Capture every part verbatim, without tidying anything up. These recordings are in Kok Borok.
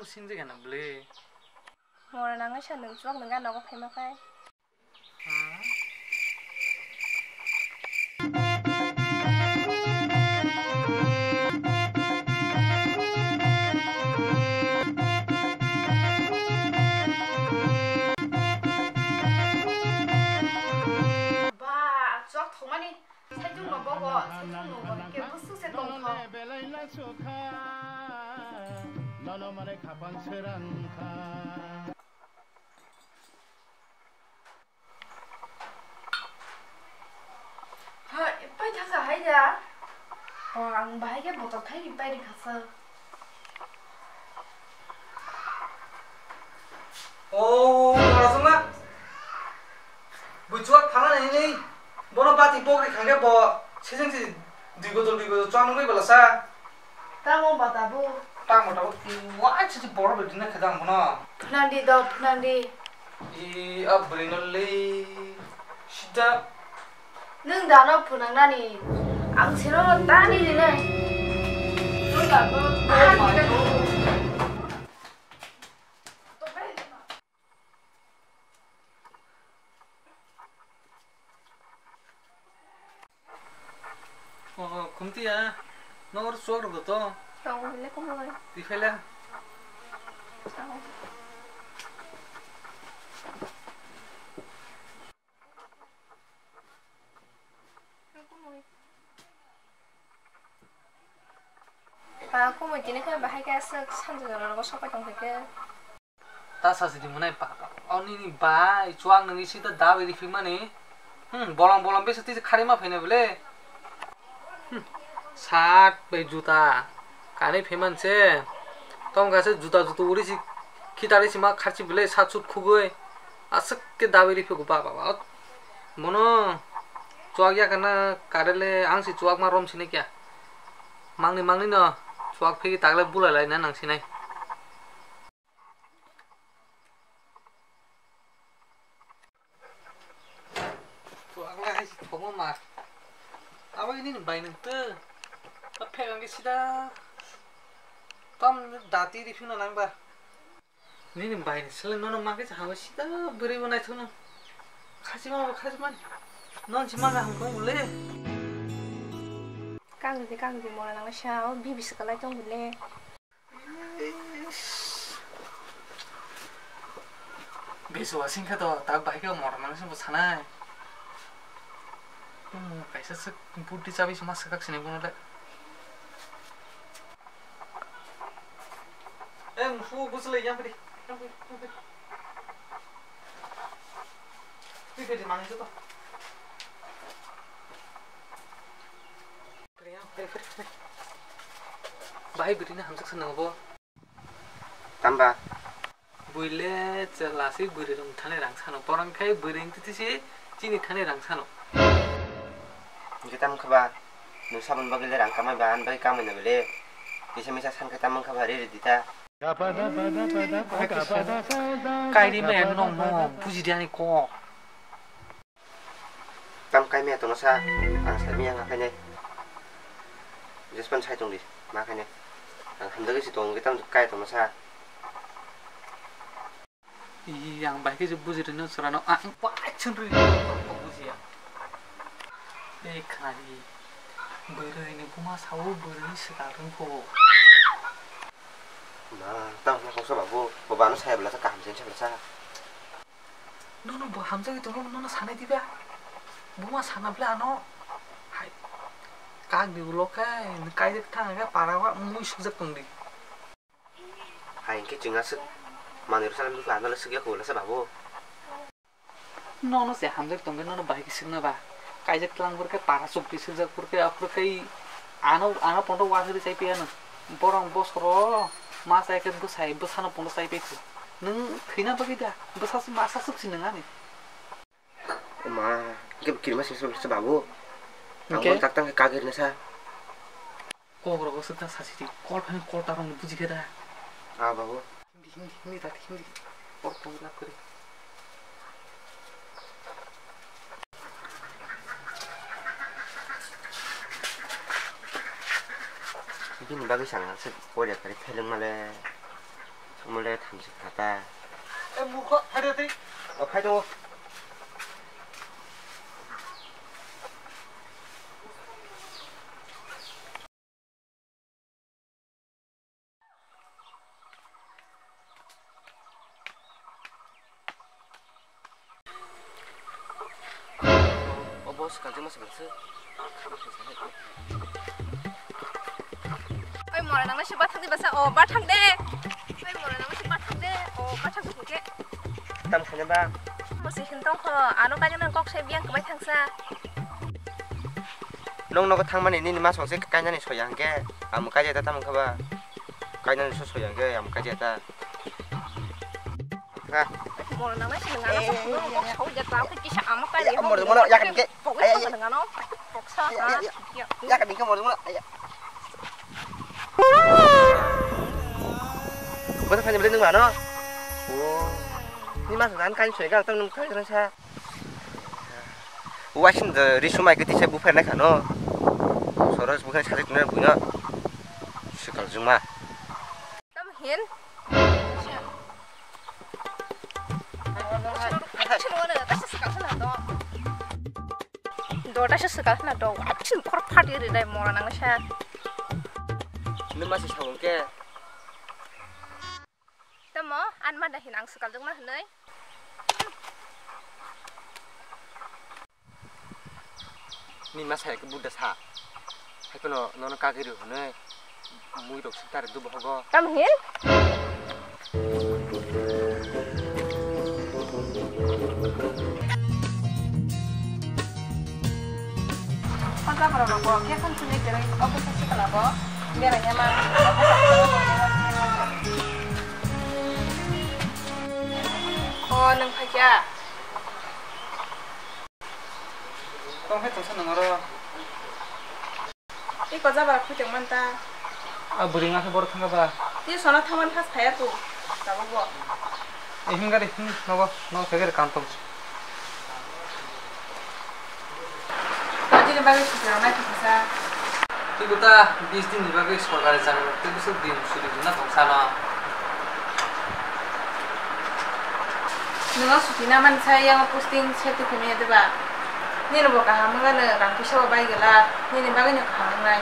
Sinjigana bwle. Mora nangwi sa nwng chuak nwng ga nogo phaima khai. Ba, chuak thokmani. Saichung no bogo, saichung no bogo, ke busuk se tong kho. Belai la sukha, nono mane khapang serang kha. Ha, pai thaka hai da. O, ang bahai ke botol khai ri pai ri khasa. O, Rajuma. Buchuak thana nini. Bono bati pokri khangke bo sejeng si dui botol dui botol chuang nungwi bala sa. Tamo bata bo. Tamo tamo. Wa chi chi boro bedi na khadang bono. Phnandi do phnandi. I a bwrwi no le sida. Nwng dano phwnangnani ang sino tani rinai. Nwng dano. Oh, khumtiya, nokor chuak rok to? Tongo, hwnle khumlai. Tiphela. Tongo. Ah, khumui tini khe bahai khe aswk sanjwk jora rogo sopai tong khe. Ta sa sidi mwnai papa. O nini bai chuak nini sita dawi rifimani. Hmm, bolong bolong besi tisi khari ma phainai bole. Hmm, shirt bai juta. Kanwi phaiman se. Tong kasa juta juta uri si khitari si ma kharchi bole shirt suit khugui. Aswk ke dawi rifigo ba ba ba. Mono chuak ya kana karele ang si chuak ma rom sinai kya. Mangni mangni no chuak phegi tagle bulai lai na nang sinai. Chuak lai hai si thoma ma. Abo ini ni bai nang te. Phek ang ke sida. Tam dati ri phina nang ba. Nini bai ni seleng nono ma khe cha hangwi sida bwrwi bo naithok no. Khachima bo khachima ni. Non si ma ga hangkong bole. Kang di kang di mora nang sa o bibi swkalai tong bole. Beso asing khe to tak bai khe mora nang se bo sanai. Hmm, kaisa se buddi chabi se ma swkak sini bono le. Eh, musu bujle yang pedi. Yang pedi, yang pedi. Pedi, pedi, mana itu tuh? Pedi, yang pedi, pedi, pedi. Bahai bwrwi ni hamjak sanang bo. Tamba. Buile chwla se bwrwi rok thani rang sano. Porong khai bwrwi titi se chini thani rang sano. Hingke tamo khe ba, nwng saboni bagwi le rang kamai ba, ani bagwi kamai na bele. Kisa misa san khe tamo wngkha ba, re re di ta. Kaini maya nong no, buji di ani kok. Tam kaimaya tongno sa, ang saimaya wngkha khainai. Jespan sai tongdi, ma khainai. Ang hamjagwi si tongo, tam kai tongno sa. Ih, ang bai khe je buji rwino chwrano, ang bai chwng rwino bujiya. Ei khna di, bwrwi ni buma sao bwrwi swkang rwngkho. Ma, tamo kok sa babu, bo bano saya belasa kaham sen sa belasa. Nono bo hamjagwi tongo, nono sanai diba? Buma sana bwle ano. Hai. Kak di ulo khe, kaijak thang khe para wa mui sukjak tong di. Hai hwnkhe chwng aswk manwi rwchapnai bwkha ano le swkya kho lasa babu. Nono se hamjak tongkhe nono bahai khe swkna ba. Kaijak tlang phurkhe para chukti swkjak phurkhe aphurkhe ano ano pondo wa hwrwi chai phiya nw. Borok bosoro ma chai khe bwsai bwsano pondo chai phai kho. Nwng thwina bagwi da bwsa masa chuk si nwng ani. Ma, hwnkhe kirima singsa babu. Ang hwnkhe? Bo tak tang khe kagirna sa. Kok rogo swkha sasi di, kol phai kol ta rong buji khe da. Ah, babu. Hindi, hindi, hindi, tati hindi. Kok kok lap kari. Bini bagwi sana se kol ya kari pheleng male. Mole thamchi khata. E murkho, phaide tei. O, phai tongo. Obo swkang jema swkang se. Oi, mora nangna se bathang de basa, o bathang de. Oi, mora nangna se bathang de, o bathang de ke. Tam khanya ba. Mo se hin tong kho, ano kaje nang kok se biang kwbai thangsa. Nong nogo thangmani nini ma song se kainani soya hwnkhe, amo kaje ta tamo khe ba. Kainani so soya hwnkhe, amo kaje ta. Ha. Mol nang nai sinang ano sa phuno kok sawi ja ta khe kisa amo kai ya, mol mol ya kan ke. Pok sa nang ano. Pok sa. Ya, ya, ya. Ya kan ke mol mol ya. Bata phani bele nung mano. Oh. Ni mas nan kan soi ga tam nung kai sa. Wasin de risu mai kiti se bufer na kano. Soros bufer sa tuna buino. Sikal juma. Tam hin. Dota se swkang khna do, watching khor phat ri dai mora nang sa. Nima se sabung ke. Tamo, an ma da hin ang swkang dong ma hinoi. Ni ma sai ke buddha sa. Hai kono nono kagiri hone mui rok sitare dubo hogo. Tam hin? Kota borok rok bo khe khon sini kere obo sa sikla bo berai ya ma. O nang phai kya? Tong hai tongsa nang oro. Iko jabra khuitong man ta. A bwrwi wngkha borok thangkha ba. Tei sona thangmani has phaiya tu. Tabuk bo. E himgari him nogo nogo phegari kantong. Tini bagwi suti rok nai thangsa. Tei ta bis din ni bagwi sorkari chakri rok tei bwswk din suri rwna tong sano. Nwng o suti na mani sai yang posting se twi phimaya de ba? Nini bo kaham wngya no rang puisa bo bai gala, nini bagwi no kaham wngnai.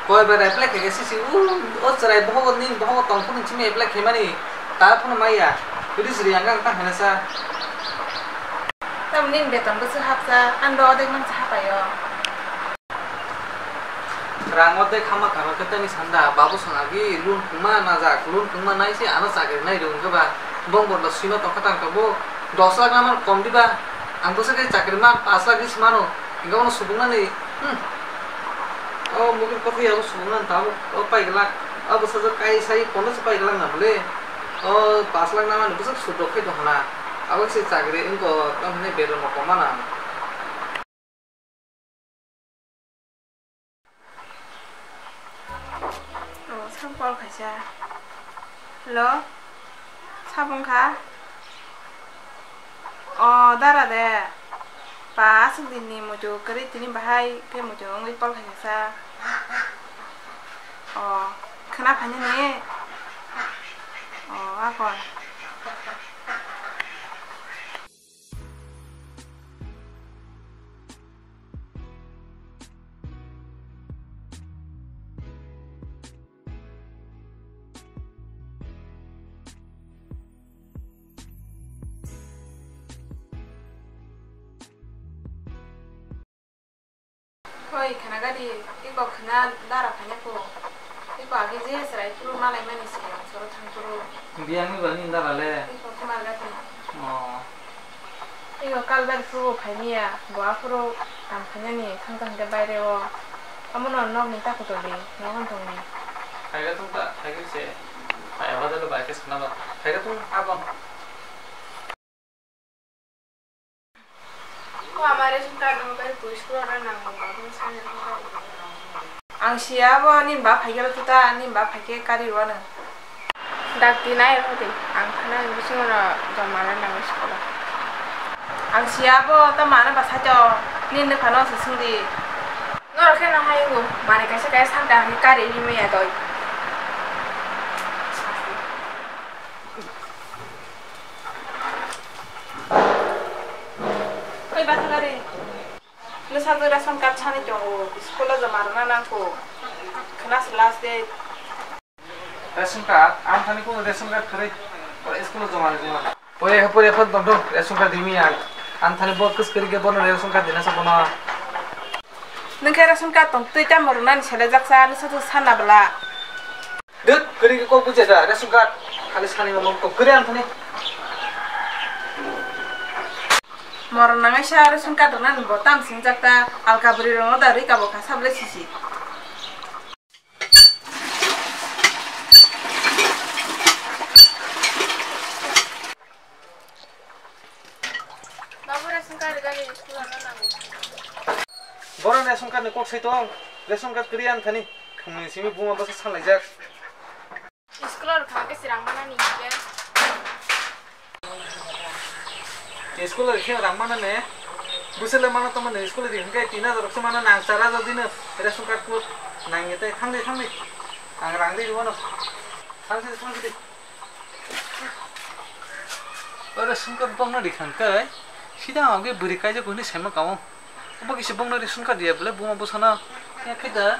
Koi bai apply khe sisi u o chwrai bohogo nini bohogo tong phuru chimi apply khe mani ta phuru maya. Ris ri ang ang ta hana sa. Tamo nini beton bwswk hapsa, ang do odek mansa hapaio. Rang o de khama khama khe tani sanda, babu song agi loan khungma najak, loan khungma nai se ano chakri nai rw hwnkhe ba, bong borok sima tongkha tang tongo, dos lakh na mano kom diba, ang bwswk khe chakri man pash lakh ris mano, hwnkhe bono subung nani, hmm. O mugwi kothai abo subung nani tabuk o pai glak, o bwsajwk kai sai pono se pai glak na bwle, o pash lakh na mani bwswk sudok khai tongkha na, abo se chakri wngkha, tamo hinwi beton rok kom mana. O, sang call khaisa. Hello? Sabong kha? O, dara de. Ba, aswk din ni muitu kwrwi tini bahai khe muitu wngwi call khaisa sa. O, khwna phainani? O, akon. Hoi, khana gari, iko khana dara phanya ko. Iko agi je serai phuru malai mani se, soro thang phuru. Biyangni bani dara le? Iko khumar gati. Oh. Iko kalbari phuru phaimiya, bo aphuru tam phanyani thangta hwnkhe baire o. Amono nokni takhutoli, nogon tongni. Phaiga thungta, phaiga se. Phaiya badalo bai khe sana ba. Phaiga thung abang. Ang siya bo, nini ba phaikhe tuta, nini ba phaikhe kari rwano. Dak di nai rw di, ang khana bisingo no joma rw nango school o. Ang siya bo, ta mano ba saito, nini nokha no se sung di. Norok khe no hai wngo, manwi kaisa kaisa sakda hwnwi kari rimaya doi. Thani tongo, school o joma rwna nangkho. Khna se last day. Ration card, ang thani kuno ration card kwrwi. Pore school o joma rwna. Pore pore phan tong tong ration card dimi ang. Ang thani bo kwskwrwi khe bono ration card dina sa bono. Nwng khe ration card tong twi tamo rwnani selai jak sa, nwsa to sana bwla. Dut, kwrwi khe kok bujia da, ration card. Khali sani mamo kok kwrwi ang thani. Morok nangaisa ration card rwnani bo tam singjak ta, alka bwrwi rokno da rwi kabo kha sablai sisi. Babu, ration card gani school ano nango. Borok ration card ni kok sai tong, ration card kwrwi ang thani, thongni simi buma bwsa sanlaijak. School o rwkha khe se rang manani hinkhe. School o rwkhe rang manane. Bwswk le mano tongmani school o rwkhe tin hajar rok se mano nang char hajar dino ration card put nangya tei thangdi thangdi. Ang rang di rwano. Thangdi thangdi. Oro sungkar bokno rikha hwnkhe sida ang khe bwrwi kaijak hwnwi saima kamo. Obo kisa bokno ri sungkar riya bwle buma bwsano ya khe da.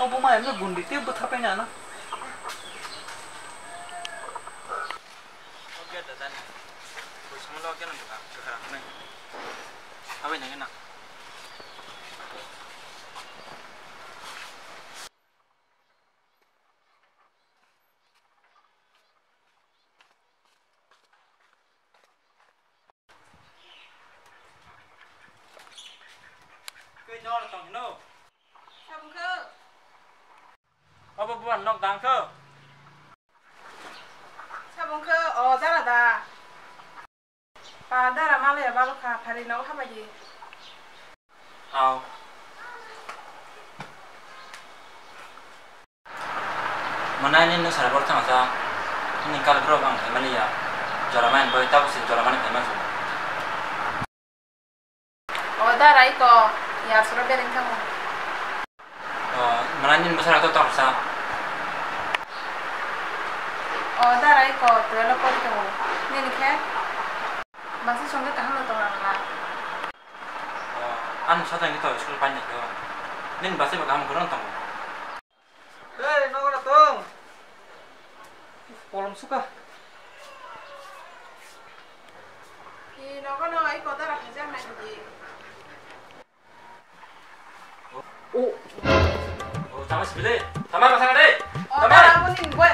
O buma emno gundi tei bwtha paina ano. Koi nor tong hino? Sabung kho. Obo buan nok dang kho. Sabung kho, o dara da. Pa dara malaya balo kha, phari nogo habai di. Aw. Mwnai nini nwng sara borok thangsa, nini kal borok ang khaimani ya. Jora mani bai tabuk se jora mani khaima se. O da rai ko, ya sura bereng tamo. O, mwnai nini bwsarok to tongsa. O da rai ko, twelve pori tongo. Nini khe? Basi songkhe kaham no tongra na? O, ano sajagni to school painai khe o. Nini basi bo kaham kwrwng tongo. Hey, nogo na tong. Kolom suka. Hi, nogo no, ai kota ra hajar nai di. O. O, tama sibile. Tama masang de. O, tama. Tama abo ni boy.